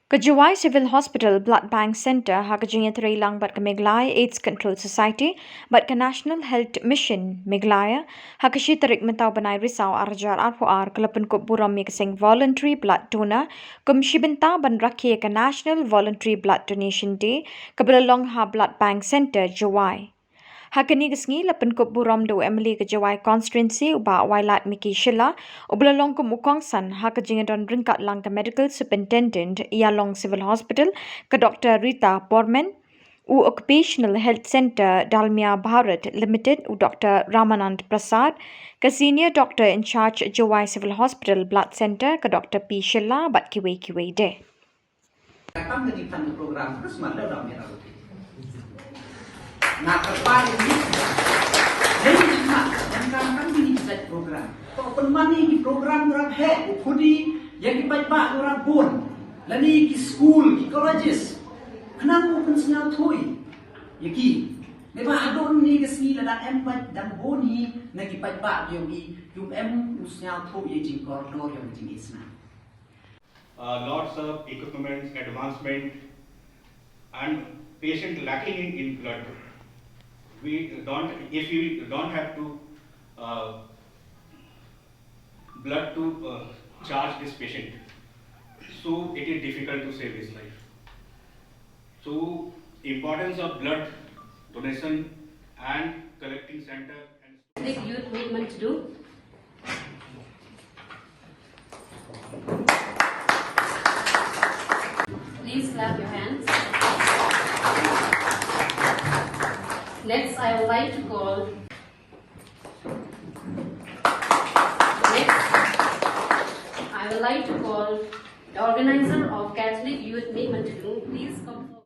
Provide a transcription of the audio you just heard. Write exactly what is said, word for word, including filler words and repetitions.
Ka Jowai Civil Hospital Blood Bank Centre ha ka jingïatreilang bad ka Meghalaya AIDS Control Society bad ka National Health Mission Meghalaya, ha ka shi tarik mynta u bnai Risaw ar hajar arphew ar ka la pynkup burom ïa ka seng voluntary blood donor kum shi bynta ban rakhe ïa ka National Voluntary Blood Donation Day kaba la long ha Blood Bank Centre Jowai. Ha kane ka sngi la pynkup burom da u M L A ka Jowai Constituency u Bah Wailadmiki Shylla, uba la long kum u kongsan ha ka jingdon ryngkat lang ka Medical Superintendent ïalong Civil Hospital ka Doctor Rita Borman, u Occupational Health Centre Dalmia Bharat Limited u Doctor Ramanand Prasad, ka Senior Doctor in Charge Jowai Civil Hospital Blood Centre ka Doctor P Shylla bad kiwei kiwei de. Kam ka jingplan ka program, ka smat leh dang mira ruti. Na ka pa ini, ini jingmat, yang kam kam ini jingmat program. To pynmani ki program grab he, u khudi, yang ki paidbah grab bun. Lani ki school, ki colleges. Khnang u pynsngew thui. Ïa ki. Neba hadon ni ka sngi lada em paid dang bun hi, na ki paidbah ïa ki, kum em u sngew thui ïa jingkordor ïa jingisna. Uh, lots of equipments, advancement, and patient lacking in, in blood. We don't, if we don't have to, uh, blood to, uh, charge this patient, so it is difficult to save his life. So, importance of blood donation and collecting center and Catholic Youth Meet Myntdu. Please clap your hands. Next, I would like to call, next, I would like to call the organizer of Catholic Youth Meet Myntdu. Please come.